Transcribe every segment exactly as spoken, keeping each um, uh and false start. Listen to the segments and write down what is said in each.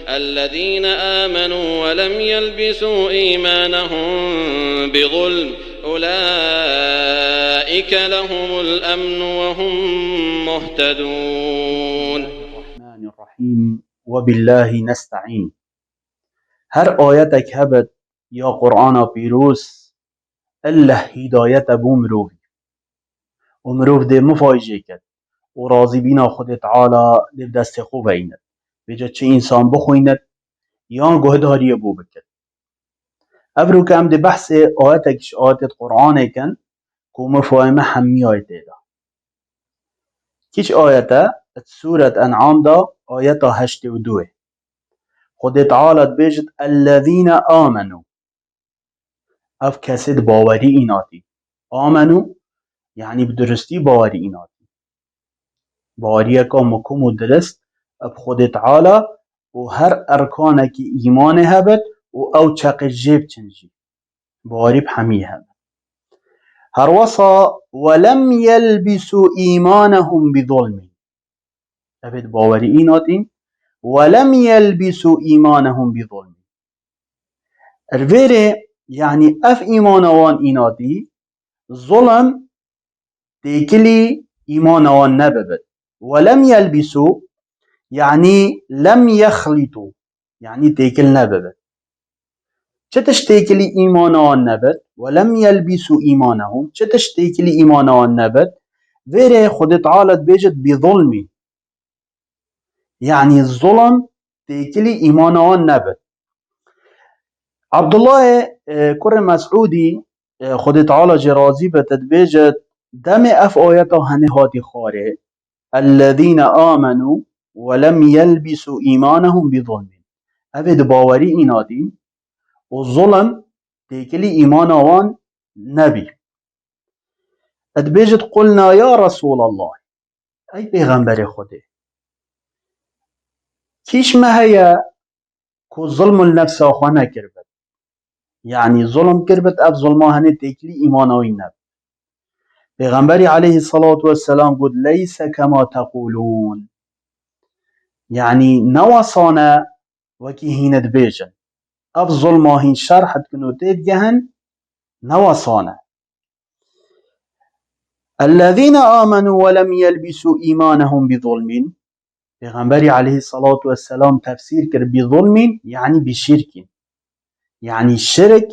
الذين آمنوا ولم يلبسوا إيمانهم بظلم أولئك لهم الأمن وهم مهتدون. الرحمن الرحيم. وبالله نستعين. Her ayetek hebit ya Qur'ana pîroz, elleh hîdayete bo mirovî. Û mirov dê mifayî jê ket û razîbîna Xwedê Teala dê bi destê xwe ve înit. Bêje çi însan bixwînit, yan guhdariyê bo bikit. Evroke em dê behsê ayetek ji ayetêt Qur'anê kin ku mifayê me hemiyayê tê de. Kîç ayete? Di Sûret En'am de ayeta heştê û duê. Xwedê Teala dibêjit, "Ellezîne amenû." Ev kesê di bawerî înatî. Amenû, yanî bi durustî bawerî înatî. Baweriyeka mukim û dirist bi Xwedê Teala û her erkanekî îmanê hebit û ew çeqê jê biçin jî. Bawerî bi hemî hebit. Herwesa, "Welem yelbisû îmanehum bi zulmîn." Ev ê di bawerî înatîn. "Welem yelbisû îmanehum bi zulmîn." Er vêrê, yanî ev îmana wan înatî, zulm têkilî îmana wan nebibit. "Welem yelbisû", yanî lem yexlîtû, yanî têkil nebibit. Çi tişt têkilî îmana wan nebit? "Welem yelbisû îmanehum", çi tişt têkilî îmana wan nebit? Vêrê Xwedê Teala dibêjit, "Bi zulmî." Yanî zulm têkilî îmana wan nebit. Abdullahê, e, kurê Mes'ûdî, e, Xwedê Teala jê razî be, te dibêjit, demê ev ayeta henê hatî xwarê, "Ellezîne amenû we lem yelbisû îmanehum bi zulmîn." Ev ê di bawerî înatîn û zulm têkilî îmana wan nebî. Dibêjit, "Qulna ya Resûlallah." Ey Pêxemberê Xwedê, kîş me heye ku zulm li nefsa xwe nekiribit? Yanî zulm kiribit, ev zulma henê têkilî îmana wî nebit. Pêxemberî aleyhisselatu vesselam got, "Leyse kema tequlûn." Yanî ne wesane wekî hîn dibêjin. Ev zulma hîn şerh dikin û têdigehin, ne wesane. "Ellezîne amenû we lem yelbisû îmanehum bi zulmîn." Pêxemberî aleyhisselatu vesselam tefsîr kir, "Bi zulmîn", yanî bi şirkîn. Yanî şirk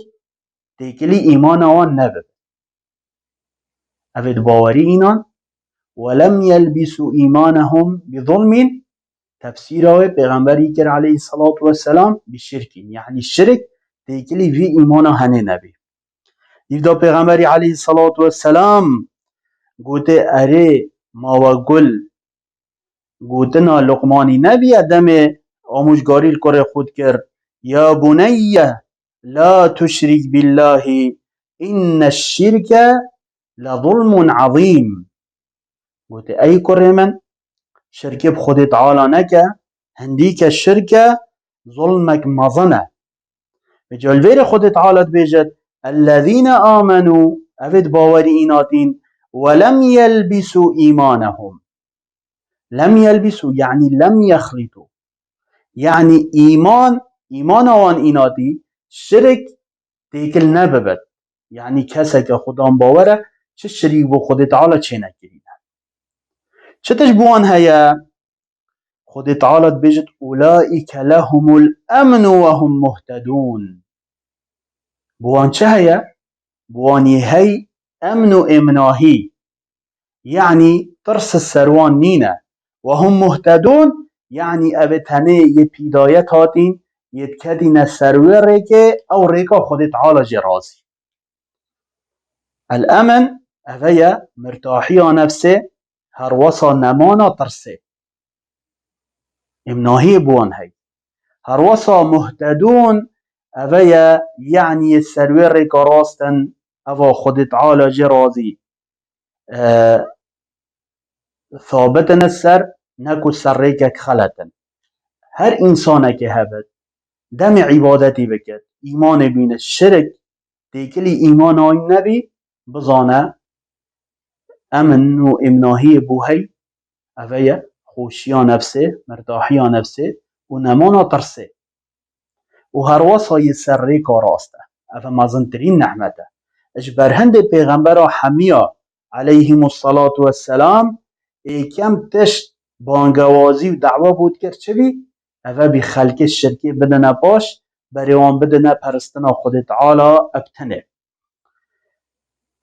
têkilî îmana wan nebibit. Ev ê di bawerî înan, "Welem yelbisû îmanehum bi zulmîn", tefsîra wê Pêxemberî kir aleyhisselatu vesselam, "bi şirkîn", yanî şirk têkilî vî îmana henê nebî. Îvda Pêxemberî aleyhisselatu vesselam gotê, "Erê, ma we gul gotina Luqmanî nebiye demê amûjgarî li kurê xwe dikir, 'Ya buneyye, la tuşrik billahî, inne şirke le zulmun azîm.'" Gotê, "Ey kurê min, şirkê bi Xwedê Teala neke, hindîke şirke, zulmek mezin e." Vêca li vêrê Xwedê Teala dibêjit, "Ellezîne amenû", ev ê di bawerî înatîn, "we lem yelbisû îmanehum." Lem yelbisû, yanî lem yexlîtû. Yanî îman, îmana wan înatî, şirk têkil nebibit. Yanî keseke xudan bawer e, çi şirîk bo Xwedê Teala çênekirîne. Çi tişt bi wan heye? Xwedê Teala dibêjit, "Ulaîke lehumul emnu we hum muhtedûn." Bi wan çi heye? Bi wan yê hey emn û êmnahî. Yanî tirs ser wan nîne. "We hum muhtedûn", yanî ev ê tenê yê pîdayet hatîn, yê diketîne ser wê rêkê, ew rêka Xwedê Teala jê razî. El-emn, eve ye mirtahiya nefsê, herwesa nemana tirsê. Êmnahiyê bi wan hey. Herwesa muhtedûn, eve ye, yanî yê ser wê rêka rast in, eva Xwedê Teala jê razî, e, sabit in li ser, ne ku ser rêkek xelet in. Her însanekê hebit, demê îbadetî bikit, îmanê bîne, şirk têkilî îmana wî nebî, bizane, emn û êmnahiyê bo hey, eve ye, xweşiya nefsê, mirtahiya nefsê, û nemana tirsê. Û herwesa yê ser rêka rast e. Ev e mezintirîn nehmet e. Ji ber hindê pêxembera hemiya, aleyhimussalatu vesselam, êkem tişt bangewazî û dawa bû dikir çi bî? Ev e bî xelkê şirkê bidine paş, berê wan bidine peristina Xwedê Teala eb tenê.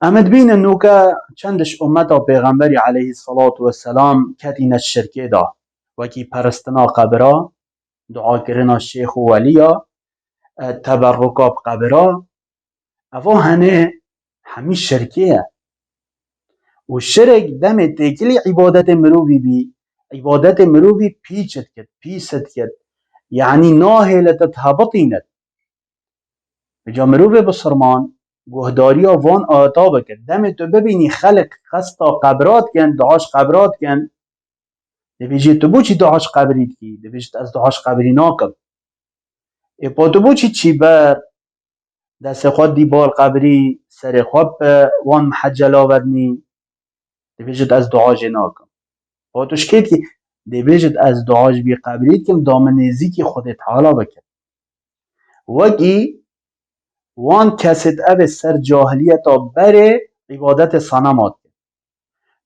Em dibînin nûke çend ji ummeta Pêxemberî aleyhissalatu vesselam ketîne şirkê de, wekî peristina qebira, duakirina şêx û weliya, e, teberruka bi qebira, eva hene hemî şirkê ye. Û şirk demê têkilî îbadetê mirovî bî, îbadetê mirovî pîç dikit, pîs dikit. Yanî nahêlit hebitînit. Vêca mirovê bisilman guhdariya van ayeta bike. Demê tu bibînî xelk qesta qebra dikin, dua ji qebra dikin, dibêjî tu bo çi dua ji qebrî dikî? Dibêjit ez dua ji qebrî nakim. Ê po tu bo çi çî ber destê xwe dî bal qebrî, serê xwe bi wan mihecela vednî? Dibêjit ez dua jê nakim. Po tu ji kê dikî? Dibêjit ez dua ji bî qebrî dikim, da min nêzîkî Xwedê Teala bikim. Wekî wan kesêt ev ê ser cahiliyeta berê îbadetê sanema dikin.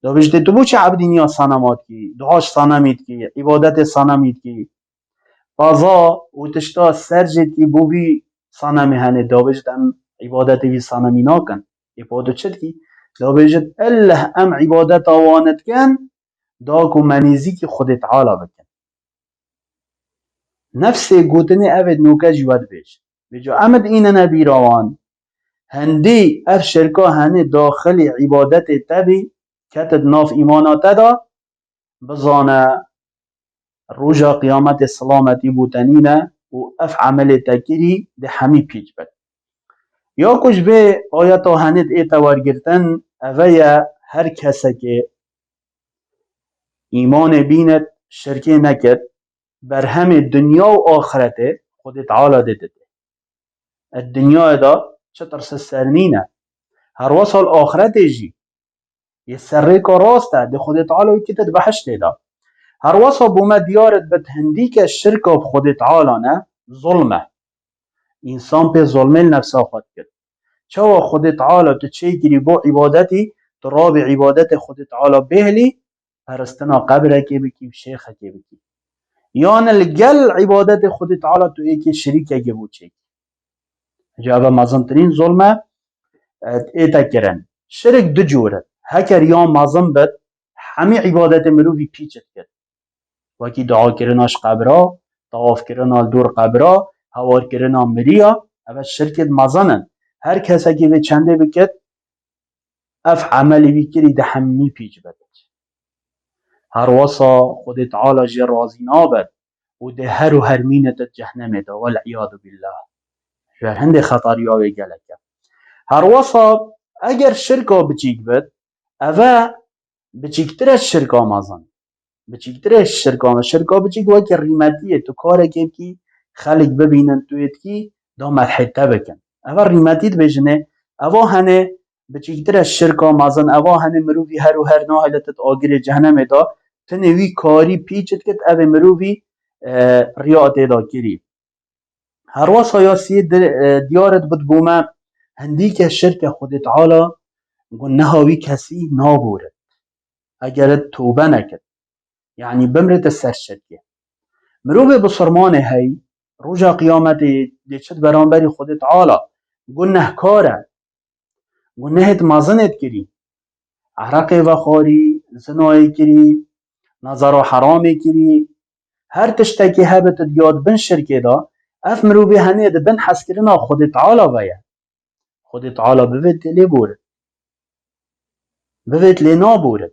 Da bêjitê tu bo çi ebdîniya sanema dikî, dua ji sanemî dikî, îbadetê sanemî dikî? Qeza û tişta ser jê dikî bo vî sanemê hene, da bêjit em îbadetê vî sanemî nakin. Ê po tu çi dikî? Da bêjit elleh em îbadeta wan dikin, da ku me nêzîkî Xwedê Teala bikin. Nefsê gotinê ev ê nûke jî we dibêje. Vêca em dînine bîra wan. Hindî ev şirka henê daxilî îbadetê te bî, ketit nav îmana te de, bizane roja qiyametê silametî bo te nîne û ev emelê te kirî dê hemî pîç bin. Ya ku ji vê ayeta henê dê te wergirtin, eve ye her kesekê îmanê bînit, şirkê nekit, berhemê dinya û axretê Xwedê Teala dê dide. Di dinyayê de çi tirse ser nîne. Herwesa li axretê jî yê ser rêka rast e, dê Xwedê Teala wî kite di behiştê de. Herwesa bo me diyar dibit hindîke şirka bi Xwedê Teala ne, zulm e. Însan pê zulmê li nefsa xwe dikir. Çawa Xwedê Teala tu çêkirî bo îbadetî, tu rabî îbadetê Xwedê Teala bêhlî, peristina qebrekê bikî û şêxekê bikî. Yan li gel îbadetê Xwedê Teala tu êkê şirîkekê bo çêkî. Ca ve mezintirîn zulm e, e, ê te kirin. Şirik du cor e. Heker ya mezin bit, hemî îbadetê mirovî pîç dikir. Wekî duakirina ji qebra, tawafkirina li dor qebra, hewarkirina miriya, ev şirkêt mezin in. Her kesekî vê çendê bikit, ev emelî wî kirî di hemî pîç bit. Herwesa Xwedê Teala jê razî nabet û dê her û her mînete cehnemê de, wel iyadu billah. Ji ber hindê xetariya wê gelek e. Herwesa eger şirka biçîk bit, eve biçîktir e ji şirka mezin. Biçîktir e ji şirka me. Şirka biçîk wekî rîmetiyê, tu karekê bikî, xelk bibînin tu yê dikî, da medhê te bikin. Eva rîmetî dibêjinê, eva hene biçîktir e ji şirka mezin, eva hene mirovî her û her nahêle tu di agirê cehnemê de, tinê wî karî pîç dikit, ev ê mirovî, e, riya tê de kirî. Herwesa ya siyê di, e, diyar dibit bo me hindîke şirke Xwedê Teala guneha wî kesî naborit. Eger it tobe nekir, yanî bimrit ser şirkê. Mirovê bisilmanê hey, roja qiyametê dê çit beramberî Xwedê Teala, gunehkar e. Gunehêt mezinêt kirî. Ereqê vexwarî, zinayê kirî, nazara heramê kirî. Her tiştekî hebit diya di bin şirkê de, ev mirovê henê di bin hezkirina Xwedê Teala ve ye. Xwedê Teala bivêt lê borit. Bivêt lê naborit.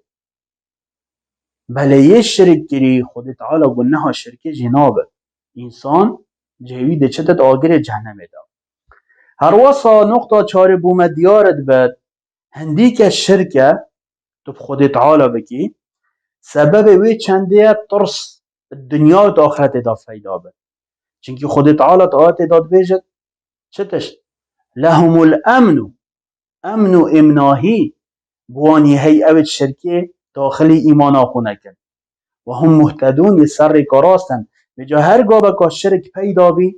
Belê yê şirik kirî, Xwedê Teala guneha şirkê jê nabe. Însan cihê wî diçitit agirê cehnemê de. Herwesa noqta çarê bo me diyar dibet, hindîke şirke tu bi Xwedê Teala bikî, sebebê wê çendê ye tirs dinya û di axretê de feyda be. Çimkî Xwedê Teala di ayetê de dibêjit, çi tişt? Lehumul emnu. Emn û êmnahî bi wan yê hey ew ê şirkê daxilî îmana xwe nekin. Ve hum muhtedûn, yê ser rêka rast in. Vêca her gaveka şirk peyda bî,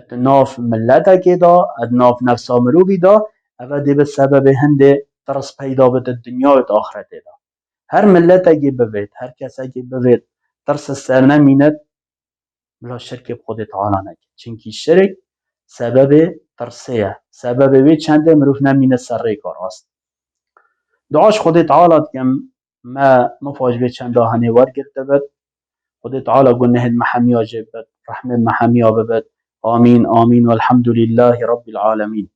di nav miletekê de, di nav nefsa mirovî de, eve dê bi sebebê hindê tirs peyda bit di dinya û di axretê de. Her miletekê bivêt, her kesekê bivêt, tirs ser nemînit, bila şirkê bi Xwedê Teala neke. Çimkî şirk sebebê tirsê ye. Sebebê wê çendê mirov nemîne ser rêka rast. Dua ji Xwedê Teala dikim, me mifa ji vê çenda henê wergirtibit. Xwedê Teala gunehên me hemiya jê bibit, rehmê me hemiya bibit. Amîn, amîn, welhamdulîllahî Rabbil alemîn.